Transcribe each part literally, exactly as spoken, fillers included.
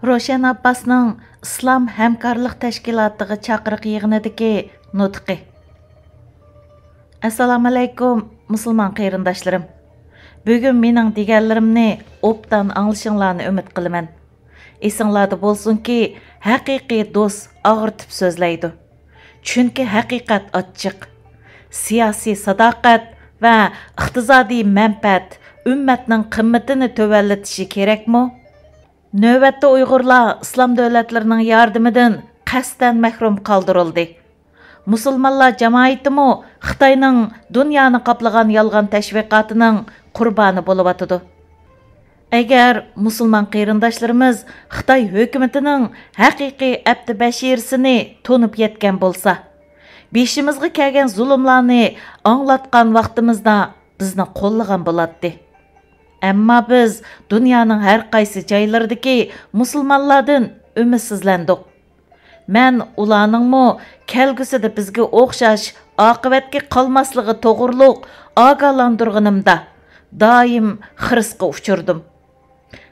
روشەن ئابباسنىڭ ئىسلام ھەمكارلىق تەشكىلاتىغا چاقىرىق يىغىنىدىكى نۇتقى. ئەسسالامۇئەلەيكۇم، مۇسۇلمان قېرىنداشلىرىم. بۈگۈن مېنىڭ دېگەنلىرىمنى ئوبدان ئاڭلىشىڭلارنى ئۈمىد قىلىمەن. ئېسىڭلاردا بولسۇنكى، ھەقىقىي دوست ئاغرىتىپ سۆزلەيدۇ. چۈنكى ھەقىقەت ئاچچىق. سىياسىي ساداقەت ۋە ئىقتىسادىي مەنپەئەت ئۈممەتنىڭ قىممىتىنى تۆۋەنلىتىشى كېرەكمۇ؟ نۆۋەتتە ئۇيغۇرلار ئىسلام دۆلەتلىرىنىڭ ياردىمىدىن قەستەن مەھرۇم قالدۇرۇلدى. مۇسۇلمانلار جامائىتىمۇ خىتاينىڭ دۇنيانى قاپلىغان يالغان تەشۋىقاتىنىڭ قۇربانى بولۇۋاتىدۇ. ئەگەر مۇسۇلمان قېرىنداشلىرىمىز خىتاي ھۆكۈمىتىنىڭ ھەقىقىي ئەپتى بەشىرىسىنى تونۇپ يەتكەن بولسا، بېشىمىزغا كەلگەن زۇلۇملارنى ئاڭلاتقان ۋاقتىمىزدا بىزنى قوللىغان بولاتتى. ئەمما بىز دۇنيانىڭ ھەر قايسى جايلىرىدىكى مۇسۇلمانلاردىن ئۈمىدسىزلەندۇق. مەن ئۇلارنىڭمۇ كەلگۈسىدە بىزگە ئوخشاش ئاقىۋەتكە قالماسلىقى توغرۇلۇق ئاگاھلاندۇرغىنىمدا، دائىم خىرىسقا ئۇچرىدىم.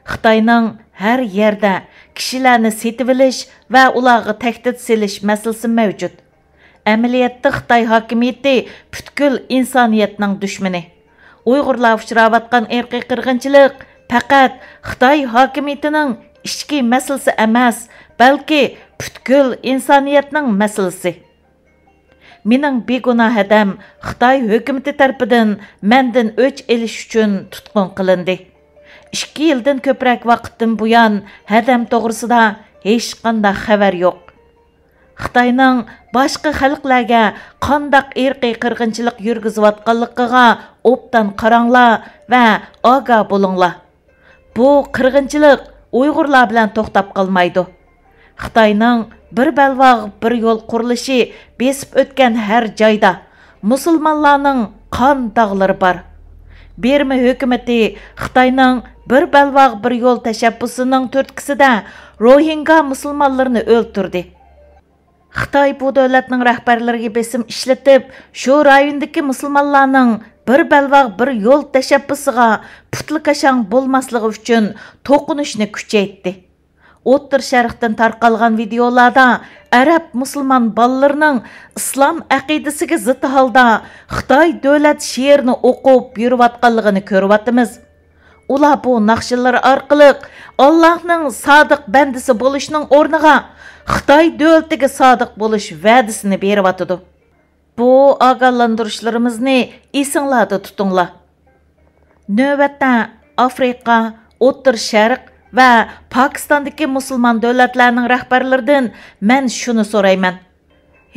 خىتاينىڭ ھەر يەردە كىشىلەرنى سېتىۋېلىش ۋە ئۇلارغا تەھدىت سېلىش مەسىلىسى مەۋجۇت. ئەمەلىيەتتە خىتاي ھاكىمىيىتى پۈتكۈل ئىنسانىيەتنىڭ دۈشمىنى. ئۇيغۇرلار ئۇچراۋاتقان ئىرقىي قىرغىنچىلىق پەقەت خىتاي ھاكىمىيىتىنىڭ ئىچكى مەسىلىسى ئەمەس، بەلكى پۈتكۈل ئىنسانىيەتنىڭ مەسىلىسى. مېنىڭ بىگۇناھ ھەدەم خىتاي ھۆكۈمىتى تەرىپىدىن مەندىن ئۆچ ئېلىش ئۈچۈن تۇتقۇن قىلىندى. ئىككى يىلدىن كۆپرەك ۋاقىتتىن بۇيان ھەدەم توغرىسىدا ھېچقانداق خەۋەر يوق. خىتاينىڭ باشقا خەلقلەرگە قانداق ئىرقىي قىرغىنچىلىق يۈرگۈزۈۋاتقانلىقىغا ئوبدان قاراڭلار ۋە ئاگاھ بولۇڭلار. بۇ قىرغىنچىلىق ئۇيغۇرلار بىلەن توختاپ قالمايدۇ. خىتاينىڭ بىر بەلباغ، بىر يول قۇرۇلۇشى بېسىپ ئۆتكەن ھەر جايدا مۇسۇلمانلارنىڭ قان داغلىرى بار. بىرما ھۆكۈمىتى خىتاينىڭ بىر بەلباغ، بىر يول تەشەببۇسىنىڭ تۈرتكىسىدە روھىنگا مۇسۇلمانلىرىنى ئۆلتۈردى. خىتاي بۇ دۆلەتنىڭ رەھبەرلىرىگە بېسىم ئىشلىتىپ، شۇ رايوندىكى مۇسۇلمانلارنىڭ بىر بەلباغ، بىر يول تەشەببۇسىغا پۇتلىكاشاڭ بولماسلىقى ئۈچۈن توقۇنۇشنى كۈچەيتتى. ئوتتۇرا شەرقتىن تارقالغان ۋىدېئولاردا ئەرەب مۇسۇلمان بالىلىرىنىڭ ئىسلام ئەقىدىسىگە زىت ھالدا خىتاي دۆلەت شېئىرىنى ئوقۇپ يۈرۈۋاتقانلىقىنى كۆرۈۋاتىمىز. ئۇلار بۇ ناخشىلىرى ئارقىلىق ئاللاھنىڭ سادىق بەندىسى بولۇشنىڭ ئورنىغا خىتاي دۆلىتىگە سادىق بولۇش ۋەدىسىنى بېرىۋاتىدۇ. بۇ ئاگاھلاندۇرۇشلىرىمىزنى ئېسىڭلاردا تۇتۇڭلار. نۆۋەتتە ئافرىقا، ئوتتۇرا شەرق ۋە پاكىستاندىكى مۇسۇلمان دۆلەتلەرنىڭ رەھبەرلىرىدىن مەن شۇنى سورايمەن.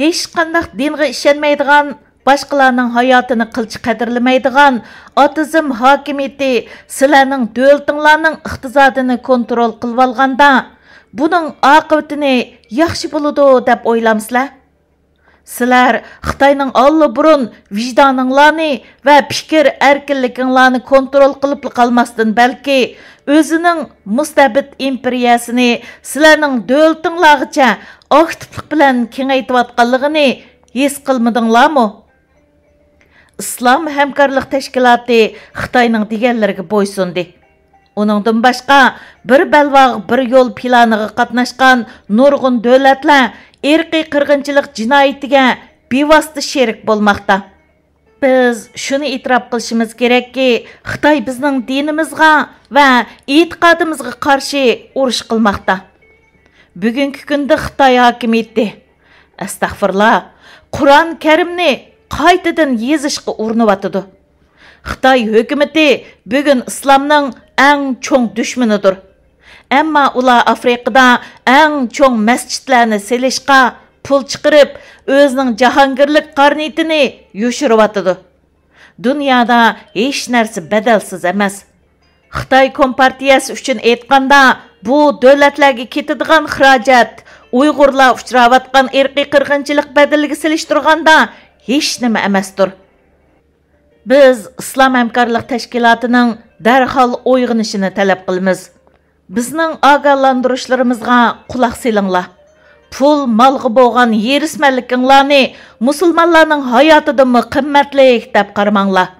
ھېچقانداق دىنغا ئىشەنمەيدىغان، باشقىلارنىڭ ھاياتىنى قىلچە قەدىرلىمەيدىغان ئاتېئىزم ھاكىمىيىتى سىلەرنىڭ دۆلىتىڭلارنىڭ ئىقتىسادىنى كونترول قىلىۋالغاندا، بۇنىڭ ئاقىۋىتىنى ياخشى بولىدۇ دەپ ئويلامسىلەر؟ سىلەر خىتاينىڭ ئاللىبۇرۇن ۋىجدانىڭلارنى ۋە پىكىر ئەركىنلىكىڭلارنى كونترول قىلىپلا قالماستىن، بەلكى ئۆزىنىڭ مۇستەبىت ئىمپېرىيەسىنى سىلەرنىڭ دۆلىتىڭلارغىچە ئاكتىپلىق بىلەن كېڭەيتىۋاتقانلىقىنى ھېس قىلمىدىڭلارمۇ؟ ئىسلام ھەمكارلىق تەشكىلاتى خىتاينىڭ دېگەنلىرىگە بويسۇندى. ئۇنىڭدىن باشقا، بىر بەلباغ، بىر يول پىلانىغا قاتناشقان نۇرغۇن دۆلەتلەر ئىرقىي قىرغىنچىلىق جىنايىتىگە بىۋاسىتە شېرىك بولماقتا. بىز شۇنى ئېتىراپ قىلىشىمىز كېرەككى، خىتاي بىزنىڭ دىنىمىزغا ۋە ئېتىقادىمىزغا قارشى ئۇرۇش قىلماقتا. بۈگۈنكى كۈندە خىتاي ھاكىمىيىتى، ئەستەغپۇرۇللا، قۇرئان كەرىمنى قايتىدىن يېزىشقا ئۇرۇنۇۋاتىدۇ. خىتاي ھۆكۈمىتى بۈگۈن ئىسلامنىڭ ئەڭ چوڭ دۈشمىنىدۇر. ئەمما ئۇلار ئافرىقىدا ئەڭ چوڭ مەسچىتلەرنى سېلىشقا پۇل چىقىرىپ، ئۆزىنىڭ جاھانگىرلىك قارا نىيىتىنى يوشۇرۇۋاتىدۇ. دۇنيادا ھېچ نەرسە بەدەلسىز ئەمەس. خىتاي كومپارتىيەسى ئۈچۈن ئېيتقاندا، بۇ دۆلەتلەرگە كېتىدىغان خىراجەت ئۇيغۇرلار ئۇچراۋاتقان ئىرقىي قىرغىنچىلىق بەدىلىگە سېلىشتۇرغاندا ھېچنېمە ئەمەستۇر. بىز ئىسلام ھەمكارلىق تەشكىلاتىنىڭ دەرھال ئويغىنىشىنى تەلەپ قىلىمىز. بىزنىڭ ئاگاھلاندۇرۇشلىرىمىزغا قۇلاق سېلىڭلار. پۇل، مالغا بولغان ھېرىسمەنلىكىڭلارنى مۇسۇلمانلارنىڭ ھاياتىدىنمۇ قىممەتلىك دەپ قارىماڭلار.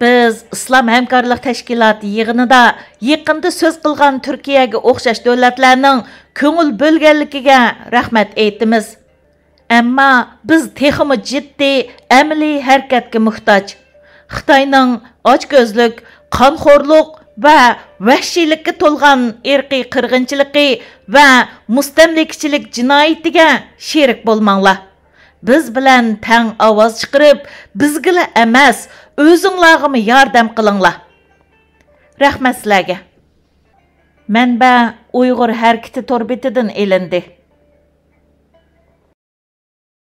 بىز ئىسلام ھەمكارلىق تەشكىلاتى يىغىنىدا يېقىندا سۆز قىلغان تۈركىيەگە ئوخشاش دۆلەتلەرنىڭ كۆڭۈل بۆلگەنلىكىگە رەھمەت ئېيتىمىز. ئەمما بىز تېخىمۇ جىددىي ئەمەلىي ھەرىكەتكە موھتاج. خىتاينىڭ ئاچكۆزلۈك، قانخورلۇق ۋە ۋەھشىيلىككە تولغان ئىرقىي قىرغىنچىلىقى ۋە مۇستەملىكىچىلىك جىنايىتىگە شېرىك بولماڭلار. بىز بىلەن تەڭ ئاۋاز چىقىرىپ، بىزگىلا ئەمەس، ئۆزۈڭلارغىمۇ ياردەم قىلىڭلار. رەھمەت سىلەرگە. مەنبە: ئۇيغۇر ھەرىكىتى تور بېتىدىن ئېلىندى.